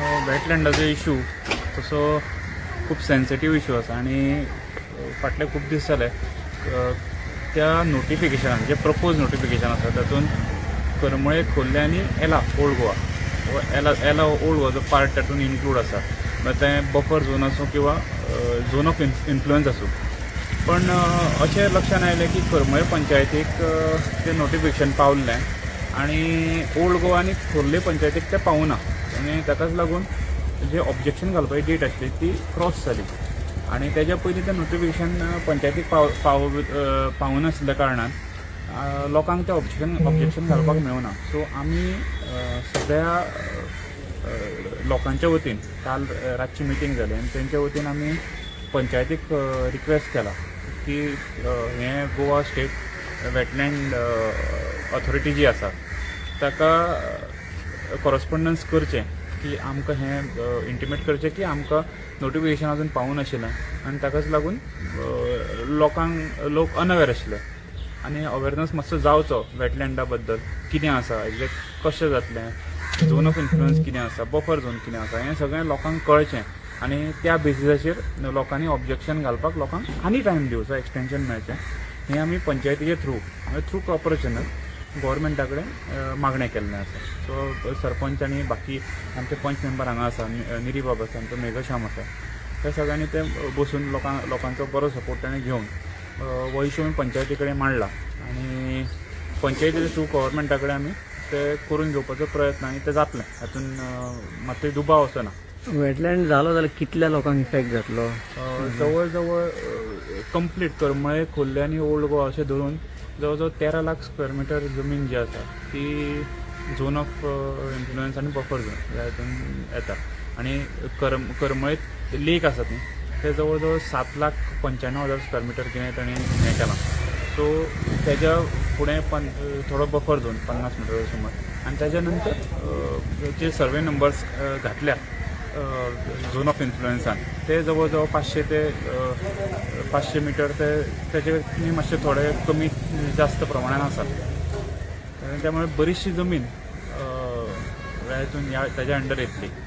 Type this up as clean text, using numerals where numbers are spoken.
वेटलँडाचो issue तसो खूब sensitive issue आसा आनी फाटले खूब दीस जाले त्या नोटिफिकेशनान जें प्रपोज नोटिफिकेशन आसा तातूंत करमळे, खोर्ले आनी एला ओल्ड गोवा हो एला एला ओल्ड गोवाचो पार्ट तातूंत इन्क्लूड आसा. मागीर तें बफर झोन आसूं किंवा झोन ऑफ इन्फ्लुयन्स आसूं, पण अशें लक्षांत आयलें की करमळे पंचायतीक तें नोटिफिकेशन पावल्लें आनी ओल्ड गोवा आनी खोर्ले पंचायतीक तें पावूना आनी ताकाच लागून जे ऑब्जेक्शन घालपाची डेट आसली ती क्रॉस जाली आनी तेज्या पयलीं तें नोटिफिकेशन पंचायतीक पाव पाव पावनासल्या कारणान लोकांक तें ऑब्जेक्शन घालपाक मेळना. सो आमी सगळ्या लोकांच्या वतीन काल रातची मिटींग जाली आनी तेंच्या वतीन आमी पंचायतीक रिक्वेस्ट केला की हें गोवा स्टेट वेटलँड ऑथॉरिटी जी आसा ताका कॉरस्पोंडन्स करचें की आमकां हें इंटिमेट करचें की आमकां नोटिफिकेशन अजून पावूं नाशिल्लें आनी ताकाच लागून लोकांक लोक अनअवेर आशिल्ले आनी अवेरनस मातसो जावचो वेटलँडा बद्दल, कितें आसा एग्जॅक्ट, कशें जातलें, झोन ऑफ इन्फ्लुयन्स कितें आसा, बफर झोन कितें आसा, हें सगळें लोकांक कळचें आनी त्या बेजिसाचेर लोकांनी ऑब्जेक्शन घालपाक लोकांक आनी टायम दिवचो, एक्सटेंशन मेळचें. हें आमी पंचायतीचे थ्रू, थ्रू प्रॉपर चॅनल गोवोरमेंटा कडेन मागणें केल्लें आसा. सो सरपंच आनी बाकी आमचे पंच मेंबर हांगा आसा, निरी बाब आसा, आमचो मेघश्याम आसा, त्या सगळ्यांनी ते बसून लोकांचो बरो सपोर्ट ताणें घेवन हो इशू आमी पंचायती कडेन मांडला आनी पंचायतीच्या थ्रू गव्हर्मेंटा कडेन आमी ते करून घेवपाचो प्रयत्न आनी तें जातलें, हातून मातूय दुबाव असो ना. वेटलँड जालो जाल्यार कितल्या लोकांक इफेक्ट जातलो? जवळ जवळ कंप्लीट करमळे, खोर्ले आनी ओल्ड गोवा अशें धरून जवळ जवळ 13 लाख स्क्वेअर मिटर जमीन जी आसा ती झोन ऑफ इन्फ्लुयन्स आनी बफर झोन ह्या हितून येता आनी करमळेत लेक आसात न्ही, ते जवळ जवळ 7,95,000 स्क्वेअर मिटर कितें ताणें हें केलां. सो तेज्या फुडें थोडो बफर झोन 50 मिटर सुमार आनी तेज्या नंतर जे सर्वे नंबर्स घातल्या झोन ऑफ इन्फ्लुयन्सान ते जवळ जवळ 500 ते 500 मिटर ते तेजे मातशे थोडे कमी जास्त प्रमाणान आसा. त्यामुळे बरीचशी जमीन ह्या हितून ह्या तेज्या अंडर येतली.